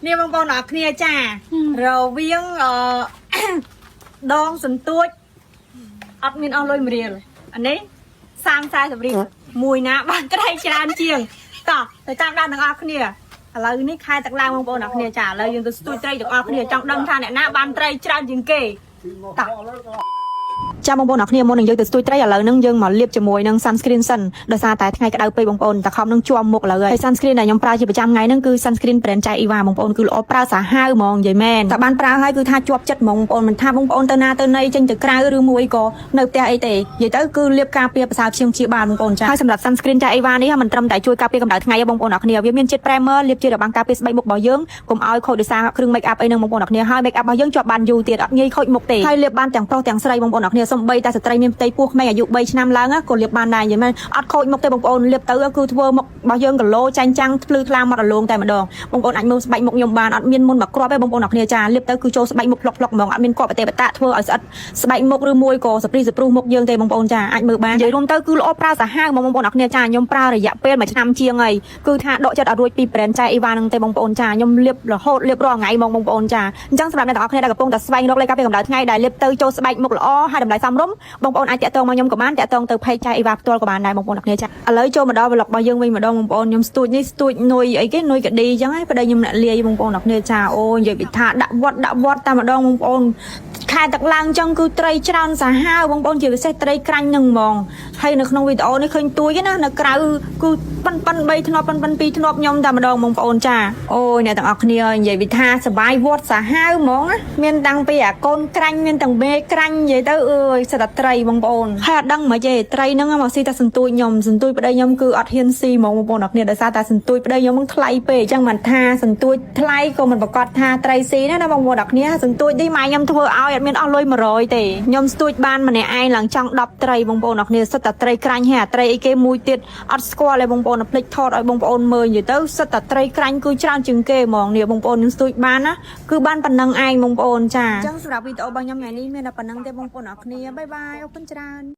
នេះបងប្អូនអរគ្នាចារវាងអឺ ដងសន្ទួចអត់មានអស់លុយ1រៀលអានេះ30 40រៀលមួយណាបានត្រីច្រើនជាងតោះទៅតាមដានទាំងអស់គ្នាឥឡូវនេះខែទឹកឡើងបងប្អូនអរគ្នាចាឥឡូវយើងទៅស្ទួចត្រីទាំងអស់គ្នាចង់ដឹងថាអ្នកណាបានត្រីច្រើនជាងគេតោះ ចាបងប្អូនអរគ្នាមុននឹងយើងទៅស្ទួយត្រីឥឡូវហ្នឹងយើងមកលាបជាមួយនឹង sunscreen សិនដោយសារតែថ្ងៃក្តៅពេកបងប្អូនតែខំនឹងជាប់មុខឥឡូវហើយ sunscreen ដែលខ្ញុំប្រើជាប្រចាំថ្ងៃហ្នឹងគឺ sunscreen brand ចៃអ៊ីវ៉ាបងប្អូនគឺល្អប្រើសាហាវហ្មងនិយាយមែនតែបានប្រើហើយគឺថាជាប់ចិត្តហ្មងបងប្អូនមិនថាបងប្អូនទៅណាទៅណីចេញទៅក្រៅឬមួយក៏នៅផ្ទះអីទេនិយាយទៅគឺលាបការពារប្រសើរជាងជាបានបងប្អូនចាហើយសម្រាប់ sunscreen ចៃអ៊ីវ៉ានេះមិនត្រឹមតែជួយការពារកម្ដៅថ្ងៃទេបងប្អូនអរគ្នាវាមានជាតិ primer លាបជារបាំងការពារស្បែកមុខរបស់យើងកុំឲ្យខូចដោយសារគ្រឿង make up អីហ្នឹងបងប្អូនអរគ្នាហើយ make up របស់យើងជាប់បានយូរទៀតអត់ងាយខូចមុខទេហើយលាបបានទាំងប្រុសទាំងស្រីបងប្អូនអរគ្នាសំបីតែស្ត្រីមានផ្ទៃពោះក្មេងអាយុ3ឆ្នាំឡើងក៏លាបបានដែរនិយាយមែនអត់ខូចមុខទេបងប្អូនលាបទៅគឺធ្វើមុខរបស់យើងគីឡូចាញ់ចាំងភ្លឺថ្លាមករលោងតែម្ដងបងប្អូនអាចមើលស្បែកមុខខ្ញុំបានអត់មានមុនមកគ្រាប់ទេបងប្អូនអរគ្នាចាលាបទៅគឺចូលស្បែកមុខផ្លុកផ្លុកហ្មងអត់មានគ្រាប់បតេបតៈធ្វើឲ្យស្អិតស្បែកមុខឬមួយក៏សព្រីសព្រុសមុខយើងទេបងប្អូនចាអាចមើលបាននិយាយរួមទៅគឺល្អប្រើសាហាវហ្មងបងប្អូនអរគ្នាចាខ្ញុំប្រើរយៈពេល1ឆ្នាំជាងហើយគឺថាដកចិត្តអត់រួចពី brand ចៃអ៊ីវ៉ាហ្នឹងទេបងប្អូនចាខ្ញុំលាបរហូតលាបរាល់ថ្ងៃហ្មងបងប្អូនចាអញ្ចឹងសម្រាប់អ្នកទាំងអស់គ្នាដែលកំពុងតែស្វែងរកលេខការពារកម្ដៅថ្ងៃដែលលាបទៅចូលស្បែកមុខល្អហើយតម្លៃសមរម្យបងប្អូនអាចតាក់ទងមកខ្ញុំក៏បានតាក់ទងទៅ page ចៃអ៊ីវ៉ាផ្ទាល់ក៏បានដែរបងប្អូនអរគ្នាចាឥឡូវចូលមកដល់ vlog របស់យើងវិញម្ដងបងប្អូនខ្ញុំស្ទួចនេះស្ទួចនុយអីគេនុយកឌីអញ្ចឹងឯងប្តីខ្ញុំអ្នកលាយបងប្អូនអរគ្នាចាអូនិយាយពីថាដាក់វត្តដាក់វត្តតែម្ដងបងប្អូនខែទឹកឡើងអញ្ចឹងគឺត្រីច្រើនសាហាវបងប្អូនជាពិសេសត្រីក្រាញ់នឹងហ្មងហើយនៅក្នុងវីដេអូនេះឃើញទួយណានៅក្រៅគឺប៉ិនប៉ិន3ធ្នាប់ប៉ិនប៉ិន2ធ្នាប់ខ្ញុំតែម្ដងបងប្អូនចាអូយអ្នកទាំងអស់គ្នានិយាយពីថាសបាយវត្តសាហាវហ្មងណាមានតាំងពីអាកូនក្រាញ់មានទាំងមេក្រាញ់និយាយទៅអើយសិតតែត្រីបងប្អូនហើយអត់ដឹងមិនទេត្រីហ្នឹងមកស៊ីតែសន្ទួចខ្ញុំសន្ទួចប្តីខ្ញុំគឺអត់ហ៊ានស៊ីហ្មងបងប្អូនអរគ្នាដោយសារតែសន្ទួចប្តីខ្ញុំហ្នឹងថ្លៃពេកអញ្ចឹងមិនថាសន្ទួចថ្លៃក៏មិនប្រកាសថាត្រីស៊ីណាណាបងប្អូនអរគ្នាសន្ទួចនេះម៉ែខ្ញុំធ្វើឲ្យអត់មានអស់លុយ100ទេខ្ញុំស្ទួចបានម្នាក់ឯងឡើងចង់10ត្រីបងប្អូនអរគ្នាសិតតែត្រីក្រាញ់ហើយអាត្រីអីគេមួយទៀតអត់ស្គាល់ទេបងប្អូនភ្លេចថតឲ្យបងប្អូនមើលនិយាយទៅសិតតែត្រីក្រាញ់គឺច្រើនជាងគេហ្មងនេះបងប្អូនខ្ញុំស្ទួចបានណាគឺបានប៉ុណ្ណឹងឯងបងប្អូនចាអញ្ចឹងសម្រាប់វីដេអូរបស់ខ្ញុំថ្ងៃនេះមានតែប៉ុណ្ណឹងទេបងប្អូនអរគ្នាbye bye អរគុណច្រើន។